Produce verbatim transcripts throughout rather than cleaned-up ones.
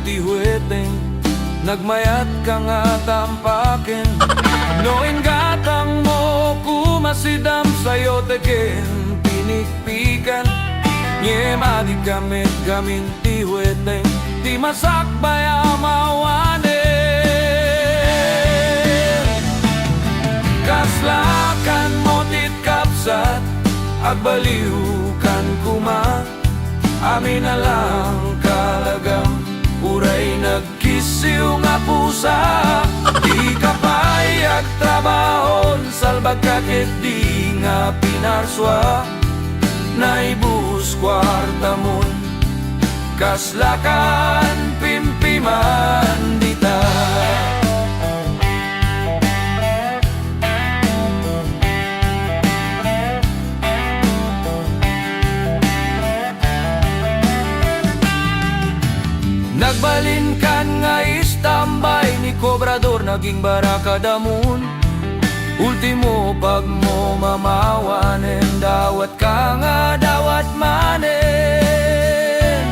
ti hueteng, nagmayatka nga tampaken. No inggatangmo koma si Dam Sayote ken pinikpikan, ngem adika met gamin ti hueteng ti masakbay a mawanen. Kaslakanmo ti kabsat, agbaliwkan koma. Amin a lang kalagam, uray nagkissiw nga pusa. Dika pay agtrabahon, salbagka ket di nga pinarsua. Naibus kuartamon, kaslakan pimpiman dita. Nagbalinkan nga istambay ni Kobrador, naging barakadamon. Ultimo pagmamamawanen, dawatka nga dawat manen.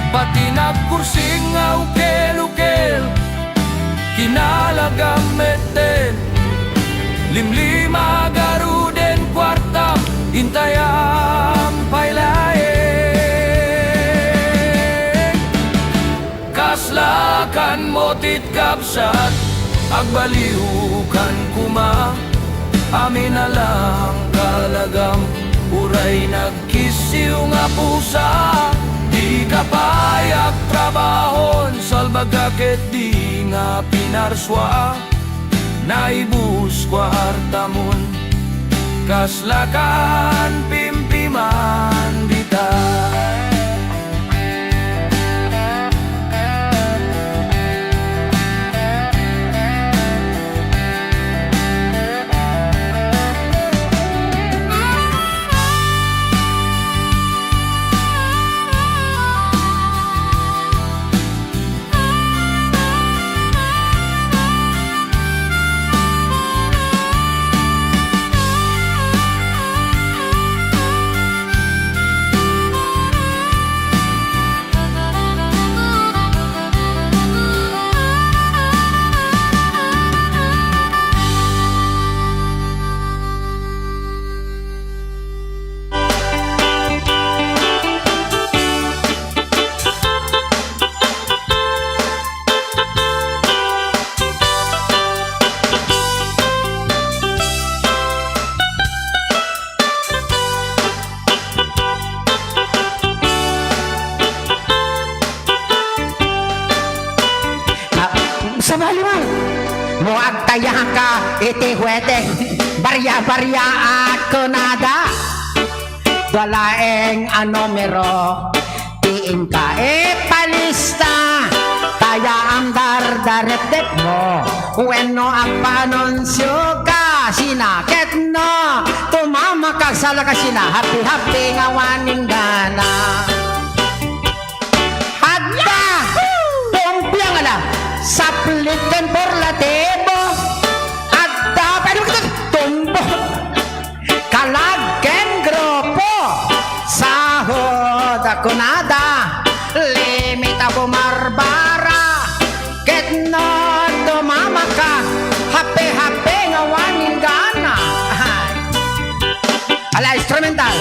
Pati nagkursing nga ukel-ukel, kinalagam metten. Limlima garuden kuartam, intayam pay laeng. Kaslakanmo ti kabsat, agbaliwkan koma. Amin a lang kalagam, uray nagkissiw nga pusa. Dika pay agtrabahon, salbagka ket di nga pinarsua. Naibus kuartamon, kaslakan pimpiman dita. Ah, sabali mo. No agtayaka iti hueteng, baria-baria a kunada. Dua laeng a numero ti inka ipalista, ta yaam dardarepdepmo wenno agpaanunsioka sina, ket no tumamaka, salaka sina, happy-happy nga awan inggana. Adda! Tumpiang ala, saplit ken porlatibo. Adda, pwede mo kita tumbo. Kalag ken grupo, sahod a kunada, limit a bumarbara, ket no tumamaka, happy-happy nga awan inggana. Ay. Ala, instrumental.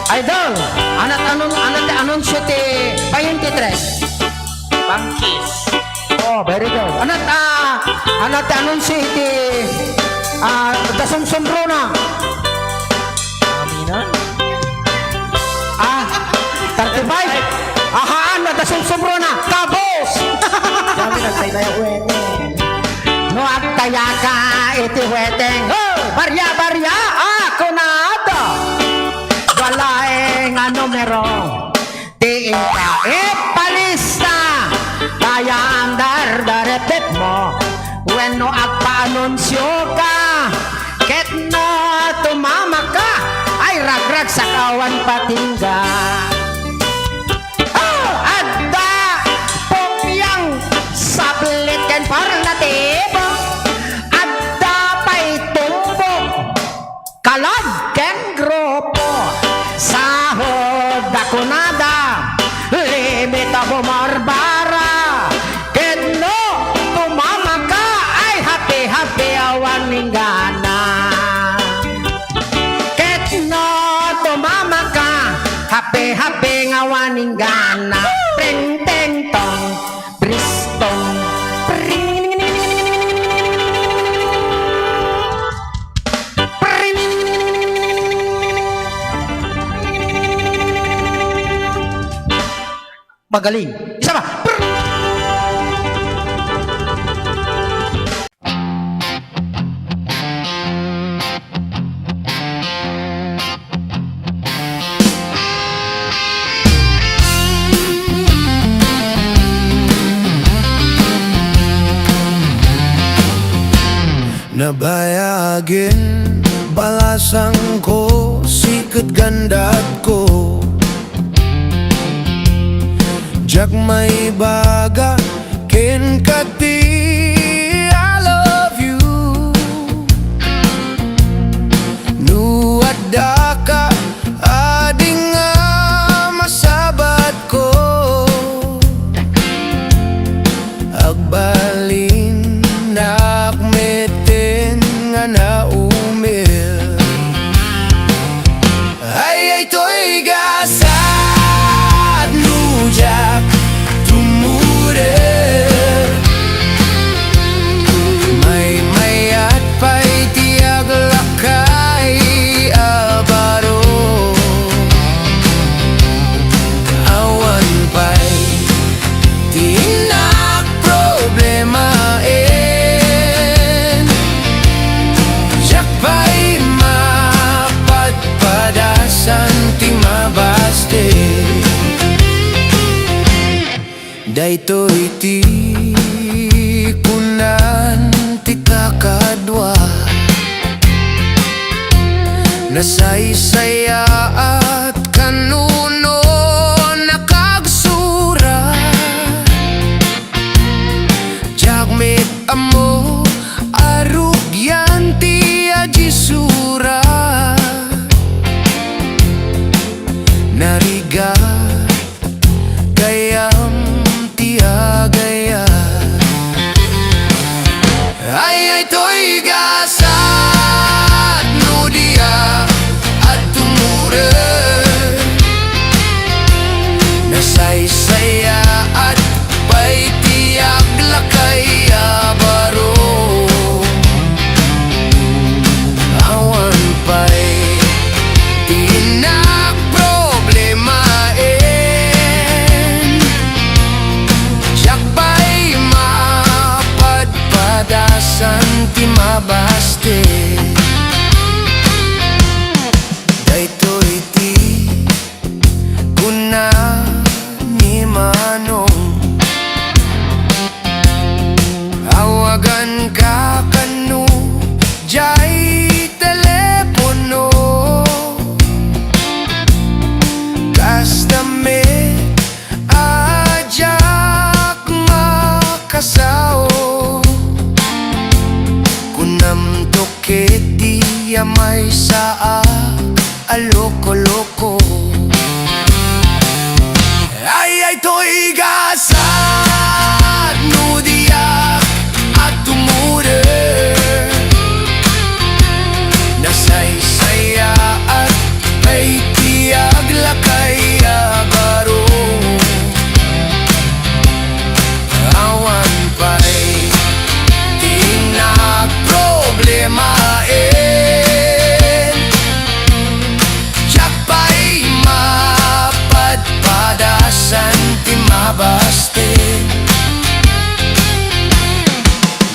Idol, anat anun-, anat anunsio ti twenty-three? Bangkis. Oh, very good. Anat, ah, anat anunsio iti, ah, dasumsumruna? Aminan? Ah, thirty-five? Ahaan, dasumsumruna. Kabus! Kami nagsaysay, wene. No agtayaka iti hueteng, oh, baria-baria a kunada. Dua laeng a numero ti inka ipalista, ta yaam dardarepdepmo wenno agpaanunsioka, ket no tumamaka, ay ragragsak awan patingga. Oh, adda! Pumpiang, saplit ken porlatibo. Adda pay tumbo. Kalag ken grupo. Sahod a kunada. Limit Ta bumarbara, ket no tumamaka, ay happy-happy awan inggana. Ket no tumamaka, happy-happy nga awan inggana. Pring, teng, tong, bristong, pring. Magaling. Isa pa. Nabayagen balasangko, siket gandatko. Diak maibaga kenka ti I love you. No addaka, adi nga masabatko. Agbalinak metten nga naumil. Ay, ay, toy gasat no diak tumurek. Maymayat pay ti aglakay a baro. Awan pay ti innak problemaen. Diak pay mapadpadasan ti mabastek. Daytoy ti kunan ti kakadua. Nasaysayaat kano no nakagsura. Diak met ammo a rugian ti adi sura. Narigat gayam ti agayat. Ay, ay, toy gasat no diak tumurek. Nasaysayaat pay ti aglakay a baro. Awan pay ti innak problemaen. Diak pay mapadpadasan ti mabastek. Daytoy ti kuna ni Manong, awaganka kano diay telepono. Kasta met a diak makasao. Kunamto ketdi a maysaak a loko-loko. Ay, ay, toy gasat no diak tumurek. Nasaysayaat pay ti aglakay a baro. Awan pay ti innak problemaen. Diak pay mapadpadasan ti mabastek.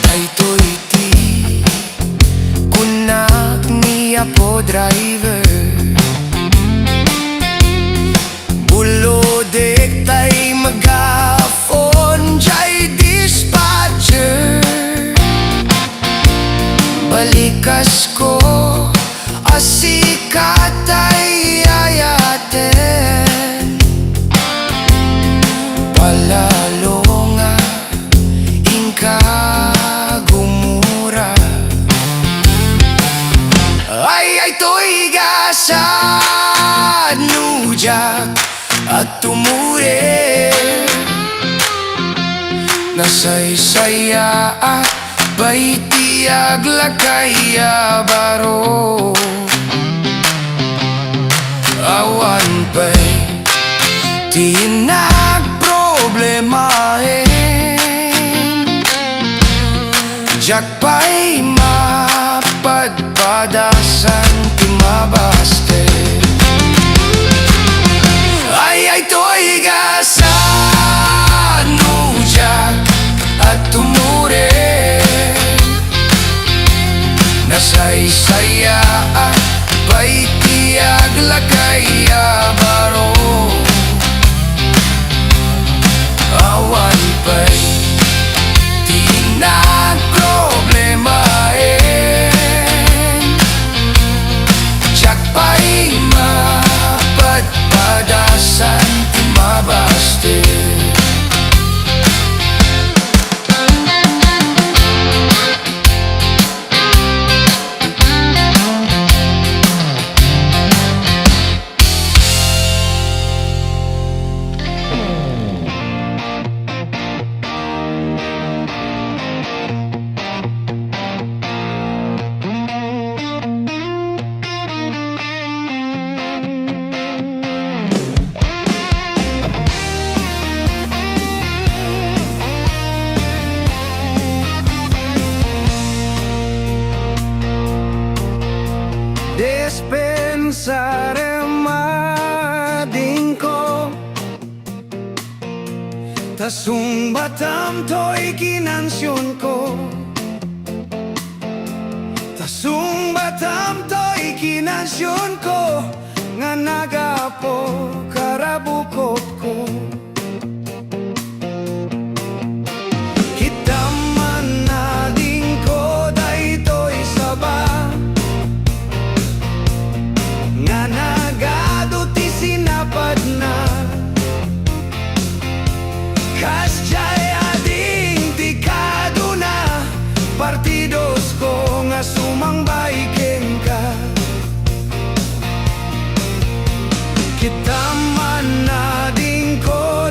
Daytoy ti kunak ni Apo Driver. Bulodek tay megaphone diay dispatcher. Balikasko a sika tay ayaten. Palalo nga inka gumura. Ay, ay, toy gasat no diak a tumurek. Nasaysayaat pay ti aglakay a baro. Awan pay ti nagproblemaen. Diak pay mapadpadasan ti mabasted. Ay, ay, toy gasano diak a tumureng. Nasaysayaat pay ti aglakay a baro. Awan pay ti nagproblemaen. Diak pay mapadpadasan ti mabasted. Dispensarem adingko, ta sungbatam toy kinansionko. Ta sungbatam toy kinansionko nga nagapo karabukopko. Kitam man adingko daytoy saba nga nagadu ti sinapadna. Kasdiay ading ti kaduna, partidosko nga sumangbay kenka. Kitam man adingko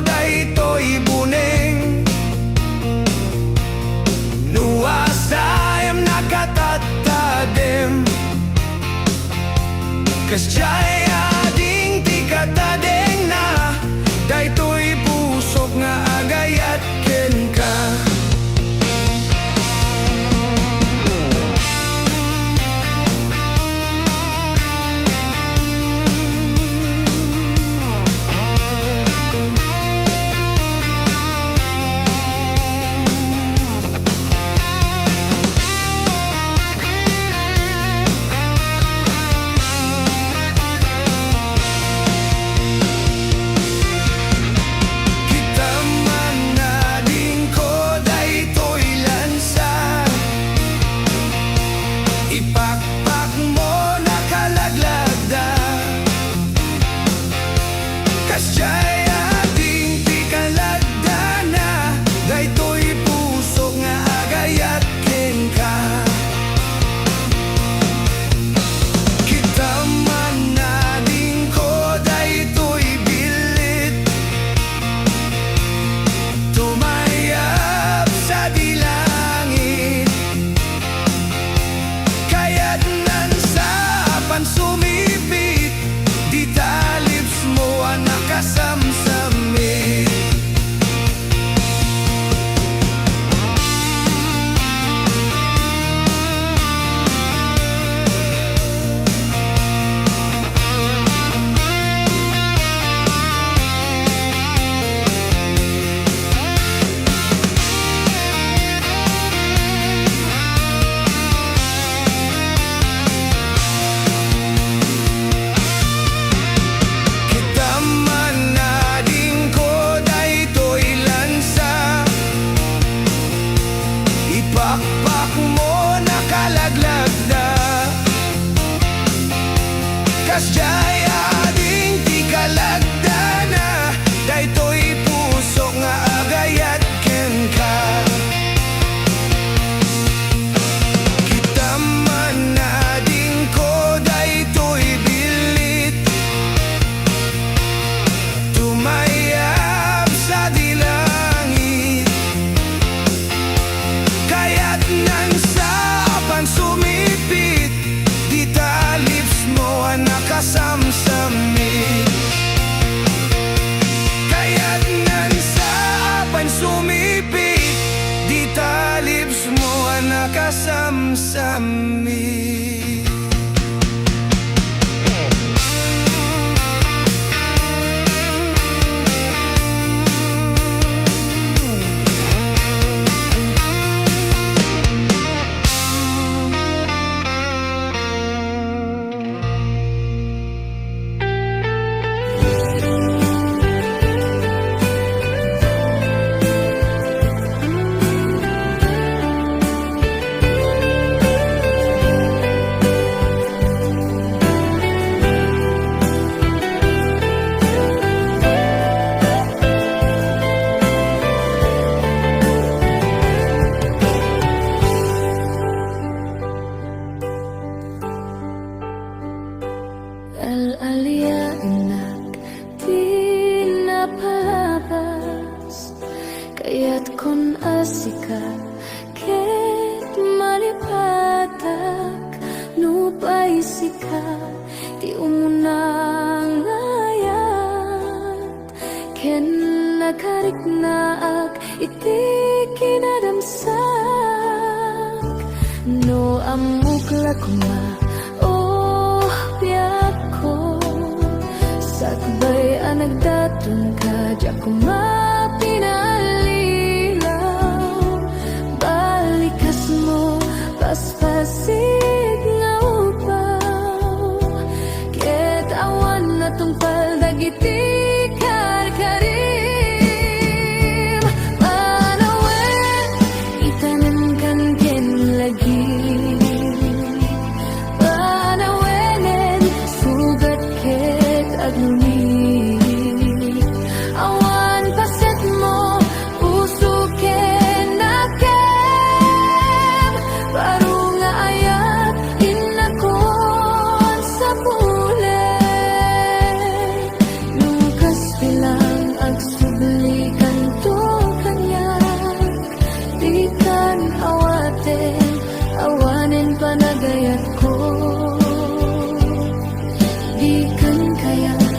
Ayatkon a sika ket malipatak, nupay sika ti umuna nga ayat, ken nakariknaak iti kinadamsak. No ammok la koma, oh, biagko, sakbay a nagdatonka, diak koma pinalilaw. Balikasmo, paspasig nga upaw, ket awan natungpal dagiti karkarim. Panawen, itanemkan ken lagim. Panawenen, sugat ket agluni. Awan pasetmo, puso ken nakem. Baro nga ayat, innakon sapulen. No kas bilang, agsublikanto kaniak. Dikan awaten, awanen panagayatko. Dikan kayat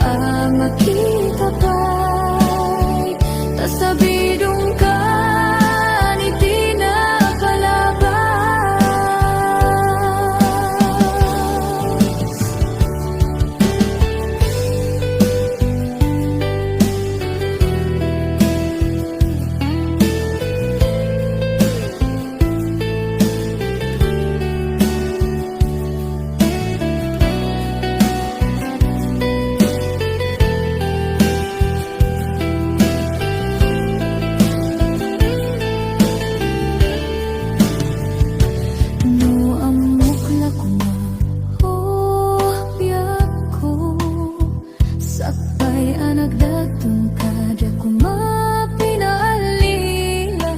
a makita pay, ta sabidongkan iti napalabas. No ammok la koma, oh, biagko, sakbay a nagdatonka, diak koma pinalilaw.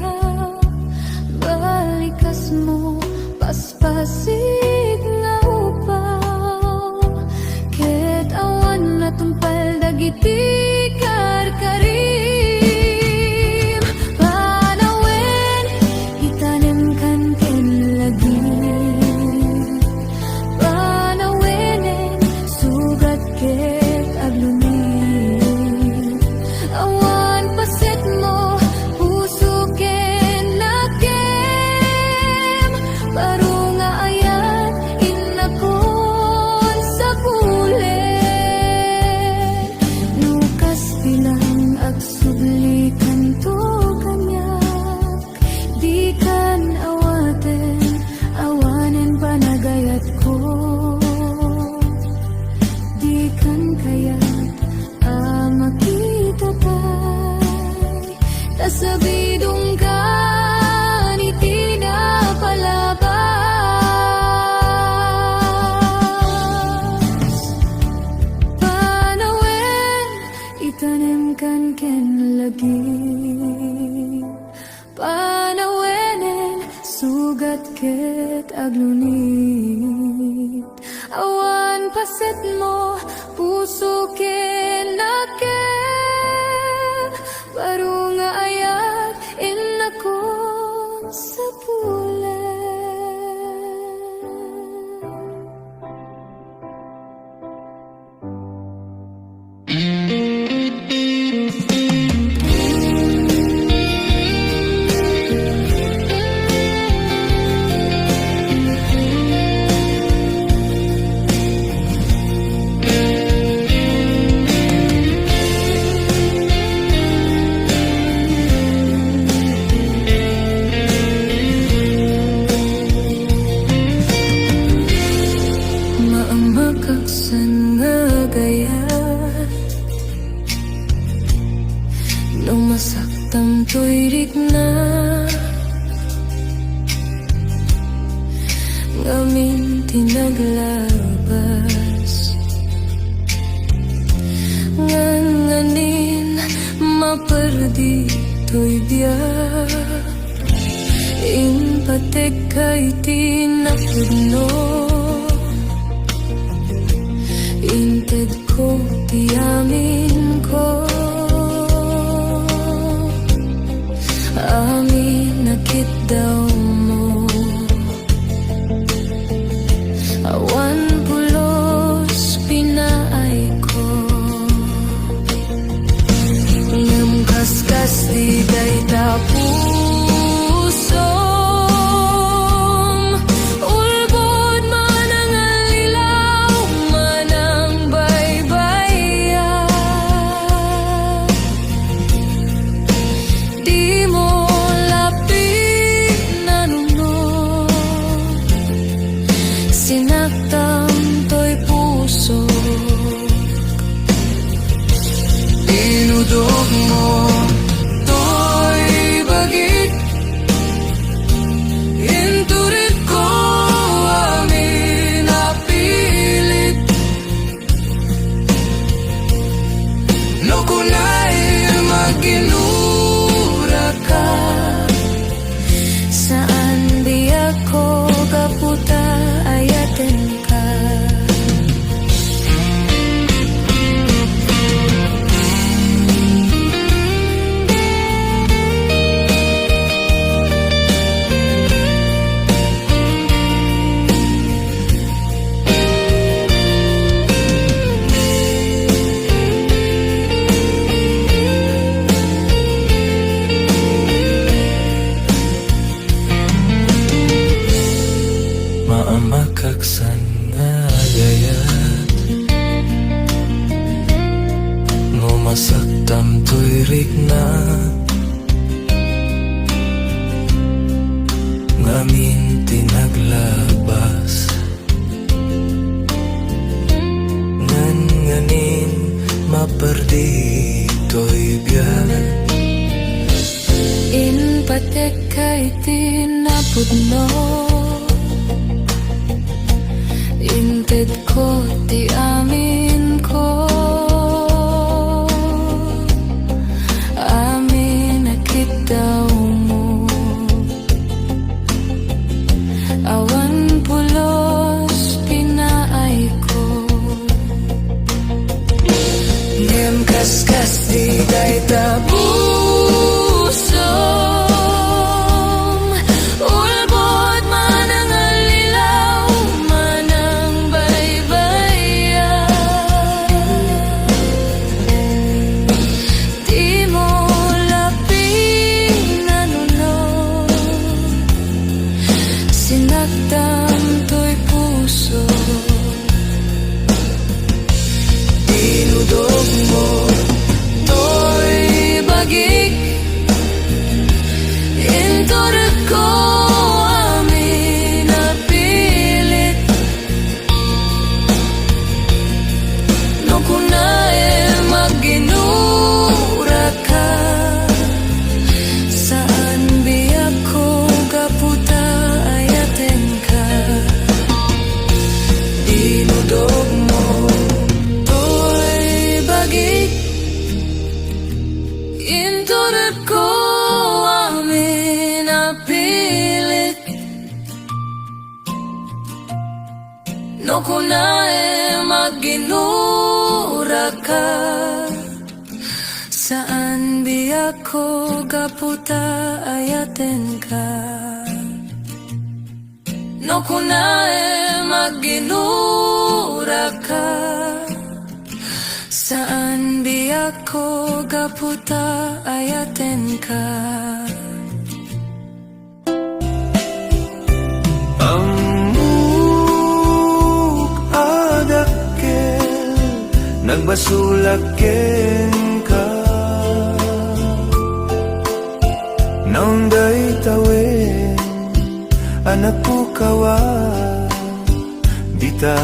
Balikasmo, paspasig nga upaw, ket awan natungpal dagiti karkarim. Panawen, itanemkan ken lagim. Panawenen, sugat ket agluni. Awan pasetmo, puso ken nakem. Baro nga ayat, innakon sapulen. No kas bilang, agsublikanto kaniak. Dikan awaten, awanen panagayatko. Dikan kayat a makita pay, ta sabidongkan iti napalabas. Panawen, itanemkan ken lagim. Panawenen, sugat ket aglunit. Awan pasetmo, puso ken nakem. Baro nga ayat, innakon sapulen. Maammakak saan nga agayat no masaktam toy rikna ngamin ti naglabas. Nganganin maperdi toy biag. Impatekka iti napudno, intedko ti aminko. Itdawmo, awan pulos pinaayko. Ngem kaskas ti dayta pusom, ulbod man a ngallilaw, manangbaybay-ak. Dimo la pinanunot, sinaktam toy pusok. Inudogmo toy bagik, inturedko amin a pilit. No kunam a ginuraka, saan biagko gapu ta ayatenka. Maamakak san nga agayat, no masaktam toy rikna, ngamin ti naglabas. Ngan ngamin maperdi toy biag. Inpatekkay ti napudno, intedko ti aminko, amin a kiddawmo. Awan pulos pinaayko. Ngem kaskas ti dayta pusom, ulbod man a ngallilaw, manangbaybay-ak. Dimo la pinanunot, sinaktam toy pusok. Inudogmo toy bagik, inturedko amin a pilit. No kunaem a ginuraka, saan biagko gapu ta ayatenka. Inudogmo toy bagik, inturedko amin a pilit. No kunaem a ginuraka, saan biagko gapu ta ayatenka. No kunaem a ginuraka, saan biagko gapu ta ayatenka. Ammok a dakkel, nagbasolak kenka. Naunday tawen a nagpukawa, dita